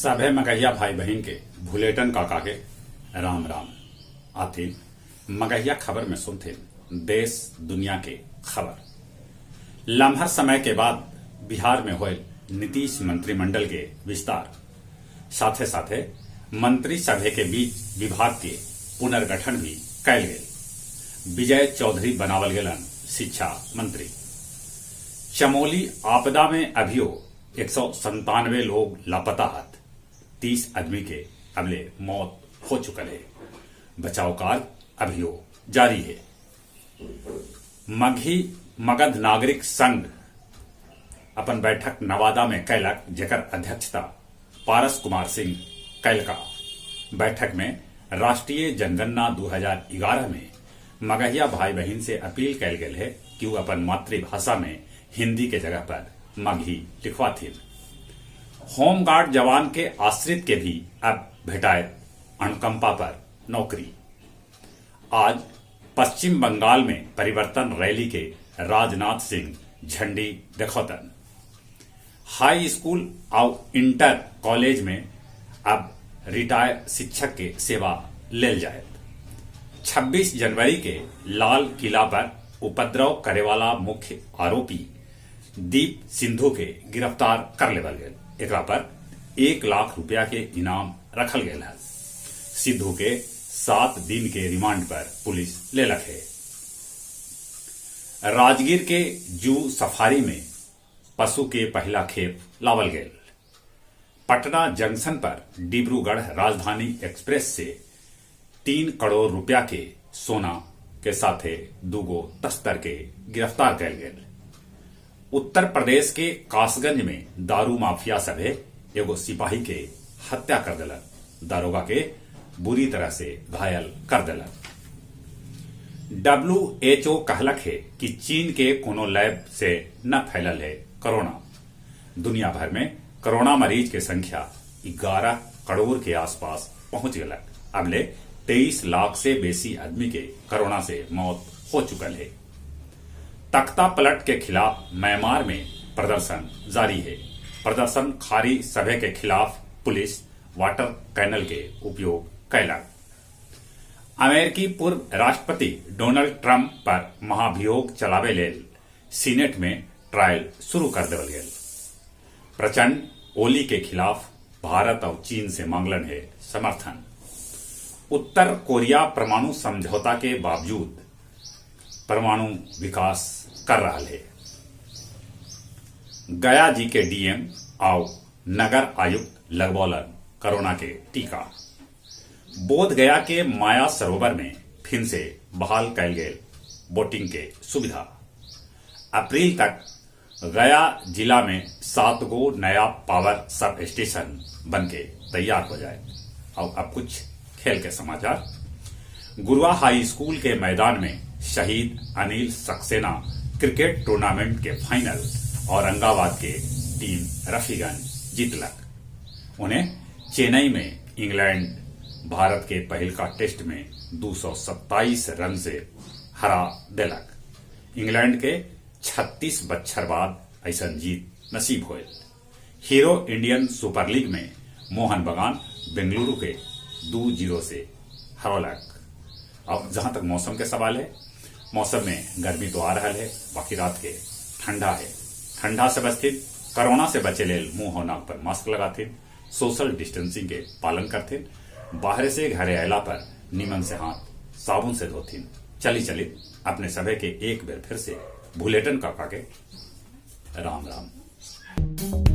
सभे मगहिया भाई बहिन के भुलेटन काका के राम राम। आथिन मगहिया खबर में सुनथिन देश दुनिया के खबर। लम्हर समय के बाद बिहार में होयल नीतीश मंत्रिमंडल के विस्तार, साथे साथे मंत्री सभे के बीच विभाग के पुनर्गठन भी कैल गेल। विजय चौधरी बनावल गेलन शिक्षा मंत्री। चमोली आपदा में अभियो 197 लोग लापता हथ। 30 आदमी के अबले मौत हो चुकल हे। बचाव कार्य अभियो जारी हे। मगही मगध नागरिक संघ अपन बैठक नवादा में कैलक, जेकर अध्यक्षता पारस कुमार सिंह कैलका। बैठक में राष्ट्रीय जनगणना 2011 में मगहिया भाई बहिन से अपील कैल गेल हे कि उ अपन मातृभाषा में हिंदी के जगह पर मगही लिखवाथिन। होमगार्ड जवान के आश्रित के भी अब भेटायत अनुकंपा पर नौकरी। आज पश्चिम बंगाल में परिवर्तन रैली के राजनाथ सिंह झंडी देखौतन। हाई स्कूल आउ इंटर कॉलेज में अब रिटायर शिक्षक के सेवा लेल जायत। 26 जनवरी के लाल किला पर उपद्रव करेवाला मुख्य आरोपी दीप सिंधु के गिरफ्तार कर लेवल गेल। एकरा पर 1 लाख रुपया के इनाम रखल गेल है। सिद्धू के 7 दिन के रिमांड पर पुलिस लेलक है। राजगीर के जू सफारी में पशु के पहला खेप लावल गेल। पटना जंक्शन पर डिब्रूगढ़ राजधानी एक्सप्रेस से 3 करोड़ रुपया के सोना के साथे 2 तस्कर के गिरफ्तार कैल गेल। उत्तर प्रदेश के कासगंज में दारू माफिया सभे एगो सिपाही के हत्या कर देलक। दारोगा के बुरी तरह से घायल कर देलक। WHO कहलक है कि चीन के कोनो लैब से न फैलल है कोरोना। दुनिया भर में कोरोना मरीज के संख्या 11 करोड़ के आसपास पहुंच गलक। अबले 23 लाख से बेसी आदमी के कोरोना से मौत हो चुकल है। तख्ता पलट के खिलाफ म्यांमार में प्रदर्शन जारी है। प्रदर्शनकारी सभे के खिलाफ पुलिस वाटर कैनल के उपयोग कैलक। अमेरिकी पूर्व राष्ट्रपति डोनाल्ड ट्रंप पर महाभियोग चलावे लेल सीनेट में ट्रायल शुरू कर देवल गेल। प्रचंड ओली के खिलाफ भारत और चीन से मांगलन है समर्थन। उत्तर कोरिया परमाणु समझौता के बावजूद परमाणु विकास कर रहा है। गया जी के डीएम और नगर आयुक्त लगबौलन कोरोना के टीका। बोध गया के माया सरोवर में फिर से बहाल कैल गेल बोटिंग के सुविधा। अप्रैल तक गया जिला में 7 गो नया पावर सब स्टेशन बनके तैयार हो जाए। और अब कुछ खेल के समाचार। गुरुआ हाई स्कूल के मैदान में शहीद अनिल सक्सेना क्रिकेट टूर्नामेंट के फाइनल औरंगाबाद के टीम रफीगंज जीतलक। उन्हें चेन्नई में इंग्लैंड भारत के पहिलका टेस्ट में 227 रन से हरा देलक। इंग्लैंड के 36 बच्छर बाद ऐसा जीत नसीब होयल। हीरो इंडियन सुपर लीग में मोहन बगान बेंगलुरु के 2-0 से हरौलक। अब जहां तक मौसम के सवाल है, मौसम में गर्मी तो आ रहा है, बाकी रात के ठंडा है। ठंडा से बचथिन, कोरोना से बचे लेल मुंह और नाक पर मास्क लगाथिन, सोशल डिस्टेंसिंग के पालन करथिन, बाहर से घरे आयला पर नीमन से हाथ साबुन से धोथिन। चली चली अपने सभे के एक बेर फिर से भुलेटन काका के राम राम।